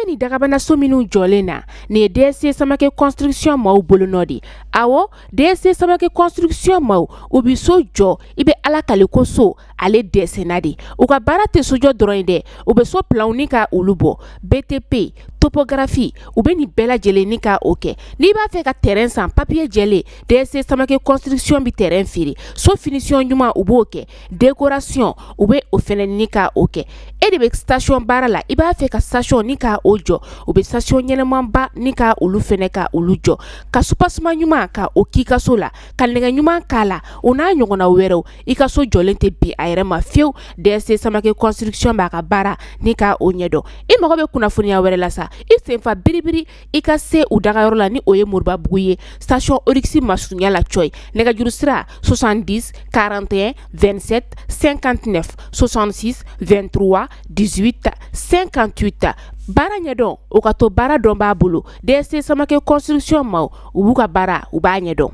bɛ nin dagabanaso minnu jɔlen na, nin ye DSC Samakɛ Construction maaw bolonɔ de. Awɔ, DSC Samakɛ Construction maaw, u bɛ so jɔ, i bɛ Ala kale ko so ale dɛsɛna de. U ka baara tɛ sojɔ dɔrɔn ye dɛ, u bɛ so planw ni ka olu bɔ, BTP, topographie, u bɛ nin bɛɛ lajɛlen ni ka o kɛ. N'i b'a fɛ ka terrain san, papier jɛlen, DSC Samakɛ Construction bɛ terrain feere. So finition ɲuman, u b'o kɛ, décoration, u bɛ o fɛnɛ ni ka o kɛ. E de bɛ station baara la, i b'a fɛ ka station ni ka o jɔ, u bɛ station ɲɛnɛmanba ni ka olu fɛnɛ ka olu jɔ, ka soubassement ɲuman ka o k'i ka so la, ka nɛgɛ ɲuman k'a la, o n'a ɲɔgɔnna wɛrɛw. I ka so jɔlen tɛ bin a yɛrɛ ma fiyewu. DSC Samakɛ Construction b'a ka baara ni ka o ɲɛdɔn. I mago bɛ kunnafoniya wɛrɛ la sa, i senfa biribiri i ka se u dagayɔrɔ la, ni o ye Moribabugu ye, station Oryx masurunya la cɔyi. Nɛgɛjuru sira 70 41 27 59, 66 23 18 58. Baara ɲɛdɔn, o ka to baara dɔn b'a bolo. DSC Samakɛ Construction maaw, u b'u ka baara, u b'a ɲɛdɔn.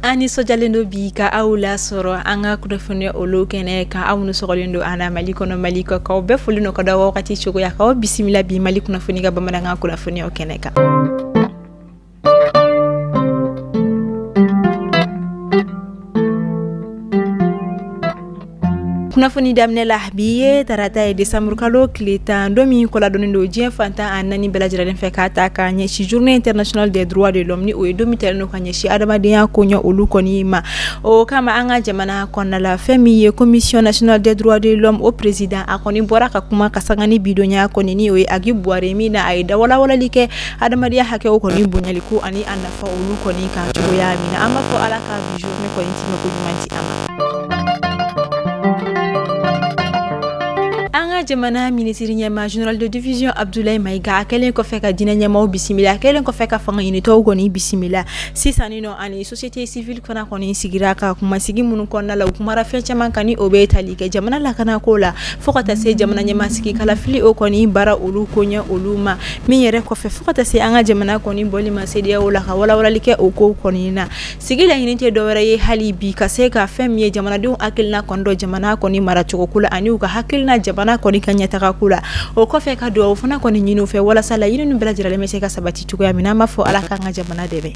An nisɔndiyalen don bi ka aw lasɔrɔ an ka kunnafoniya olu kɛnɛ kan. Aw minnu sɔgɔlen don an na Mali kɔnɔ, Mali kɔ kan, aw bɛɛ foli n'o ka da wagati cogoya k'aw bisimila bi Mali kunnafoni ka bamanankan kunnafoniyaw kɛnɛ kan. Kunnafoni daminɛ la, bi ye tarata ye, desanburukalo tile 10, don min kɔladɔnnen don diɲɛ fan 14 bɛɛ lajɛlen fɛ k'a ta ka ɲɛsin journée internationale des droits de l'homme, ni o ye don min talen don ka ɲɛsin adamadenya koɲɛ olu kɔni ma. O kama an ka jamana kɔnɔna la, fɛn min ye commission nationale des droits de l'homme, o président, a kɔni bɔra ka kuma ka sanga ni bidonya kɔni, ni o ye Agi Buware, min na a ye dawalawalali kɛ adamadenya hakɛw kɔni bonyali ko ani a nafa olu kɔni kan cogoya min na. An b'a fɔ Ala ka bi journée kɔni timɛ ko ɲuman di an ma. An ka jamana minisiri ɲɛmaa général de division Abdoulaye Maïga, a kɛlen kɔfɛ ka diinɛ ɲɛmaaw bisimila, a kɛlen kɔfɛ ka fanga ɲinitɔw kɔni bisimila, sisan ni nɔ ani société civile fana kɔni sigira ka kumasigi minnu kɔnɔna la, u kumara fɛn caman kan, ni o bɛ tali kɛ jamana lakanako la, fo ka taa se jamana ɲɛmaa sigi kalafili o kɔni baara olu koɲɛ olu ma, min yɛrɛ kɔfɛ fo ka taa se an ka jamana kɔni bɔli ma CEDEAO la, ka walawalali kɛ o ko kɔni na. Sigi laɲini tɛ dɔwɛrɛ ye hali bi ka se ka fɛn min ye jamanadenw hakilina kɔni dɔn jamana kɔni maracogo ko la, ani u ka hakilina jamana kɔni ka ɲɛtaga ko la. O kɔfɛ ka dugawu fana kɔni ɲini u fɛ walasa laɲini ninnu bɛɛ lajɛlen bɛ se ka sabati cogoya min na. An b'a fɔ Ala k'an ka jamana dɛmɛ.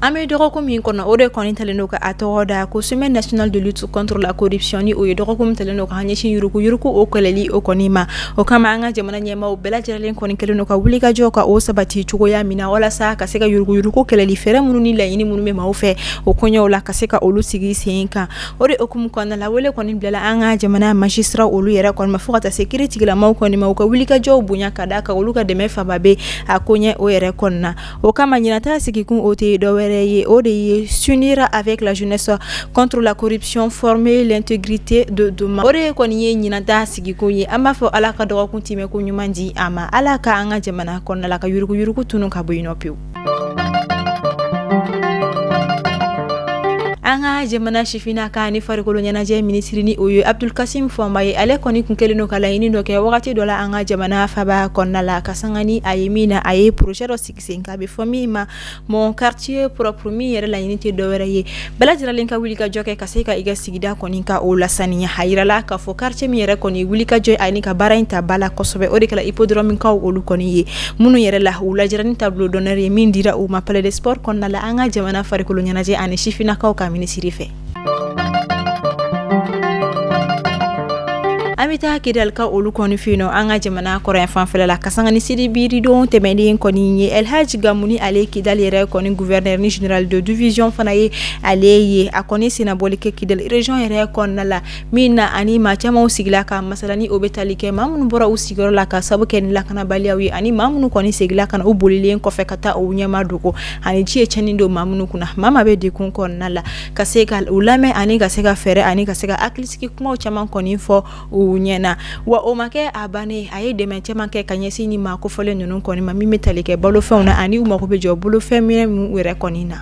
An bɛ dɔgɔkun min kɔnɔ, o de kɔni talen don ka a tɔgɔ da ko semaine nationale de lutte contre la corruption, ni o ye dɔgɔkun min talen don ka ɲɛsin yuruguyurugu o kɛlɛli o kɔni ma. O kama an ka jamana ɲɛmaaw bɛɛ lajɛlen kɔni kɛlen don ka wulikajɔ ka o sabati cogoya min na, walasa ka se ka yuruguyurugu kɛlɛli fɛɛrɛ minnu ni laɲini minnu bɛ maaw fɛ o koɲɛw la, ka se ka olu sigi sen kan. O de hukumu kɔnɔna la, wele kɔni bilala an ka jamana magistrat olu yɛrɛ kɔni ma, fo ka taa se kiiri tigilamaw kɔni ma, u ka wulikajɔw bonya ka da kan olu ka dɛmɛ fanba bɛ a koɲɛ o yɛrɛ kɔnɔna. O kama ɲinata sigikun o tɛ dɔwɛrɛ ye, o de ye s'unir avec la jeunesse contre la corruption, former l'intégrité de demain. O de kɔni ye ɲinata sigikun ye. An b'a fɔ Ala ka dɔgɔkun timɛ ko ɲuman di an ma, Ala ka an ka jamana kɔnɔna la ka yuruguyurugu tunu ka bɔ yen nɔ pewu. An ka jamana sifinnaka ni farikolo ɲɛnajɛ minisiri, ni o ye Abdul Kasim Fɔnba ye, ale kɔni kun kɛlen don ka laɲini dɔ kɛ wagati dɔ la an ka jamana faba kɔnɔna la, ka sanga ni a ye min na a ye projet dɔ sigi sen kan, a bɛ fɔ min ma mon quartier propre, min yɛrɛ laɲini tɛ dɔwɛrɛ ye bɛɛ lajɛlen ka wuli ka jɔ kɛ ka se ka i ka sigida kɔni ka o lasaniya. A yirala k'a fɔ quartier min yɛrɛ kɔni wuli ka jɔ ani ka baara in ta ba la kosɛbɛ, o de kɛra hippodrome kaw olu kɔni ye, minnu yɛrɛ la u lajɛra ni tableau d'honneur ye min dira u ma palais des sports kɔnɔna la, an ka jamana farikolo ɲɛnajɛ ani sifinnakaw ka minisiri fɛ. An bɛ taa Kidalika olu kɔni fɛ yen nɔ, an ka jamana kɔrɔn fanfɛla la, ka sanga ni sibiridon tɛmɛnen kɔni ye, Elhaji Gamu, ni ale Kidali yɛrɛ kɔni gouverneur ni général de division fana ye ale ye, a kɔni sennabɔli kɛ Kidali région yɛrɛ kɔnɔna la, min na ani maa camanw sigila ka masala, ni o bɛ tali kɛ maa minnu bɔra u sigiyɔrɔ la ka sabu kɛ ni lakanabaliyaw ye, ani maa minnu kɔni seginna ka na u bolilen kɔfɛ ka taa u ɲɛma dogo, ani ji ye tiɲɛni don maa minnu kunna, maa maa bɛ degun kɔnɔna la, ka se ka u lamɛn ani ka se ka fɛɛrɛ ani ka se ka hakilisigi kumaw caman kɔni fɔ u ɲɛna. Wa o ma kɛ a bannen, a ye dɛmɛ caman kɛ ka ɲɛsin ni maa kofɔlen ninnu kɔni ma, min bɛ tali kɛ balofɛnw na ani u mago bɛ jɔ bolofɛn minɛ minnu yɛrɛ kɔni na.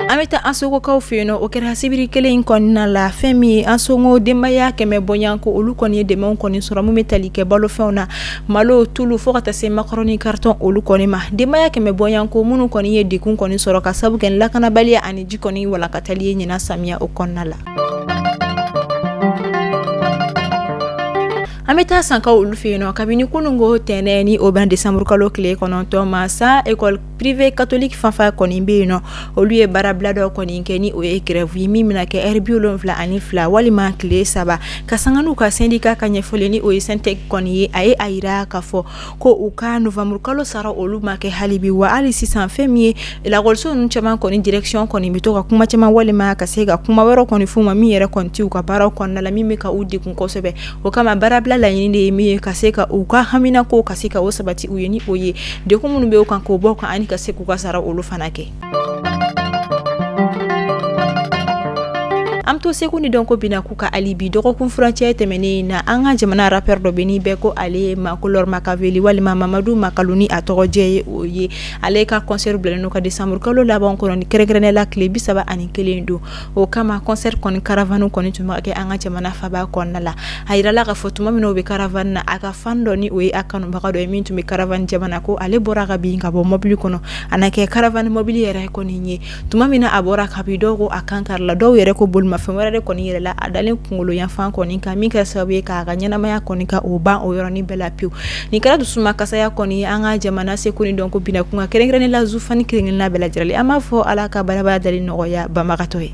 An An bɛ taa Ansongokaw fɛ yen nɔ, o kɛra sibiri kelen in kɔnɔna la. Fɛn min ye Ansongo denbaya 100 bɔɲɔgɔnko, olu kɔni ye dɛmɛw kɔni sɔrɔ min bɛ tali kɛ balofɛnw na, malo, tulu, fo ka taa se makɔrɔni carton olu kɔni ma. Denbaya 100 bɔɲɔgɔnko minnu kɔni ye degun kɔni sɔrɔ ka sabu kɛ lakanabaliya ani ji kɔni walankatali ye ɲinan samiya o kɔnɔna la. An bɛ taa Sankaw olu fɛ yen nɔ. Kabini kununko tɛnɛn ni o bɛn desanburukalo tile 9 ma, San école privée catholique fanfan kɔni bɛ yen nɔ, olu ye baarabila dɔ kɔni kɛ ni o ye grève ye min bɛna kɛ heure 72 walima tile 3, ka sanga n'u ka syndicat ka ɲɛfɔli ni o ye SYNTEC kɔni ye. A ye a jira k'a fɔ ko u ka nowanburukalo sara olu ma kɛ hali bi, wa hali sisan fɛn min ye lakɔliso ninnu caman kɔni direction kɔni bɛ to ka kuma caman walima ka se ka kuma wɛrɛ kɔni f'u ma min yɛrɛ kɔni tɛ u ka baaraw kɔnɔna la, min bɛ ka u degun kosɛbɛ. O kama baarabila laɲini de ye min ye, ka se ka u ka haminako ka se ka o sabati u ye, ni o ye degun minnu bɛ u kan k'o bɔ kan, ani ka se k'u ka sara olu fana kɛ. An bɛ to seko ni dɔnko bina k'u ka hali bi dɔgɔkun furancɛ tɛmɛnen na, an ka jamana rappeur dɔ bɛ ni bɛɛ ko ale ma ko Lord Makaveli walima Mamadu Makalu ni a tɔgɔjɛ ye o ye. Ale ka concert bilalen don ka décembre kalo laban kɔnɔ, ni kɛrɛnkɛrɛnnenya la tile 31 don. O kama concert kɔni caravane kɔni tun bɛ kɛ an ka jamana faba kɔnɔna la. A jirala k'a fɔ tuma min na u bɛ caravane na, a ka fan dɔ ni o ye a kanubaga dɔ ye min tun bɛ caravane jamana, ko ale bɔra ka bin ka bɔ mɔbili kɔnɔ, a na kɛ caravane mɔbili yɛrɛ kɔni ye. Tuma min na a bɔra ka bin, dɔw ko a kan karila, dɔw yɛrɛ ko bolimafɛn wɛrɛ de kɔni yɛlɛla a dalen kunkolo yanfan kɔni kan, min kɛra sababu ye k'a ka ɲɛnamaya kɔni ka o ban o yɔrɔnin bɛɛ la pewu. Nin kɛra dusuma kasaya kɔni an ka jamana seko ni dɔnko bina kun kan, kɛrɛnkɛrɛnnen la Zufani kelen-kelenna bɛɛ lajɛlen. An b'a fɔ Ala ka barabara dali nɔgɔya banbagatɔ ye.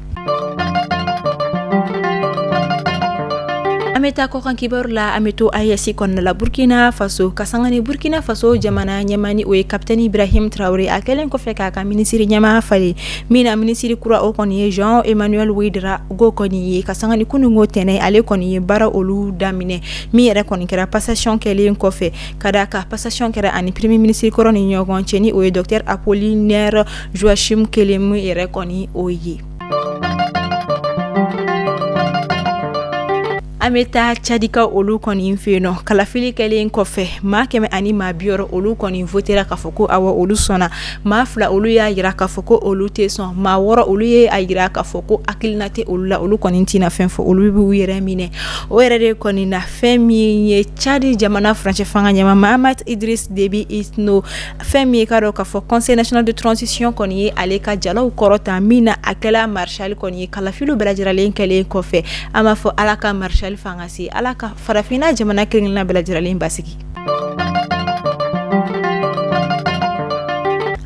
An bɛ taa kɔkan kibaru la. An bɛ to AES kɔnɔna la, Burkina Faso, ka sanga ni Burkina Faso jamana ɲɛmaa ni o ye Capitaine Ibrahim Traoré, a kɛlen kɔfɛ k'a ka minisiri ɲɛmaa falen, min na minisiri kura o kɔni ye Jean Emmanuel Ouedraogo kɔni ye. Ka sanga ni kununko tɛnɛn, ale kɔni ye baara olu daminɛ, min yɛrɛ kɔni kɛra passation kɛlen kɔfɛ, ka d'a kan passation kɛra ani premier ministre kɔrɔ ni ɲɔgɔn cɛ, ni o ye docteur Apollinaire Joachim Kelemu yɛrɛ kɔni o ye. An bɛ taa Cadikaw olu kɔni fɛ yen nɔ. Kalafili kɛlen kɔfɛ, maa 160 olu kɔni votera k'a fɔ ko awɔ, olu sɔnna. Maa 2 olu y'a jira k'a fɔ ko olu tɛ sɔn. Maa 6 olu ye a jira k'a fɔ ko hakilina tɛ olu la, olu kɔni tɛna fɛn fɔ, olu b'u yɛrɛ minɛ. O yɛrɛ de kɔni na, fɛn min ye Cadi jamana furancɛ fanga ɲɛmaa Mahamat Idriss Déby Itno, fɛn min ye k'a dɔn k'a fɔ Conseil national de transition kɔni ye ale ka jalaw kɔrɔta, min na a kɛla maréchal kɔni ye. Kalafiliw bɛɛ lajɛlen kɛlen kɔfɛ, an b'a fɔ Ala ka maréchal fanga se, Ala ka farafinna jamana kelen-kelenna bɛɛ lajɛlen basigi.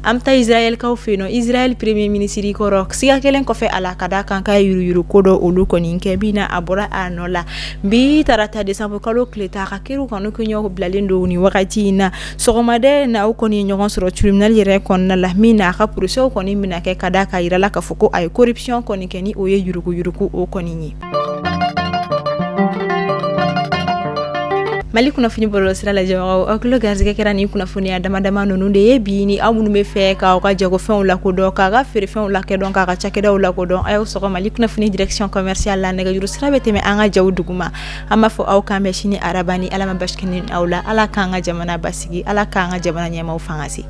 An bɛ taa Israɛlkaw fɛ yen nɔ. Israël premier ministre kɔrɔ, siga kɛlen kɔfɛ a la ka d'a kan k'a ye yuruguyurugu ko dɔ olu kɔni kɛ, min na a bɔra a nɔ la bi tarata décembre kalo tile 10. A ka kiriw kɔni kɛɲɔ bilalen don nin wagati in na. Sɔgɔmada in na, u kɔni ye ɲɔgɔn sɔrɔ tribunal yɛrɛ kɔnɔna la, min na a ka procès kɔni bɛna kɛ, ka d'a kan a jirala k'a fɔ ko a ye corruption kɔni kɛ, ni o ye yuruguyurugu o kɔni ye. Mali kunnafoni bɔlɔlɔsira lajɛbagaw, aw tulo garisɛgɛ kɛra nin kunnafoniya dama dama ninnu de ye bi. Ni aw minnu bɛ fɛ k'aw ka jagofɛnw lakodɔn, k'a ka feerefɛnw lakodɔn, k'a ka cakɛdaw lakodɔn, a y'aw sɔgɔ Mali kunnafoni direction commerciale la. Nɛgɛjuru sira bɛ tɛmɛ an ka jaw duguma. An b'a fɔ aw k'an bɛn sini araba ni Ala ma basi kɛ ne ni aw la. Ala k'an ka jamana basigi, Ala k'an ka jamana ɲɛmaaw fanga se.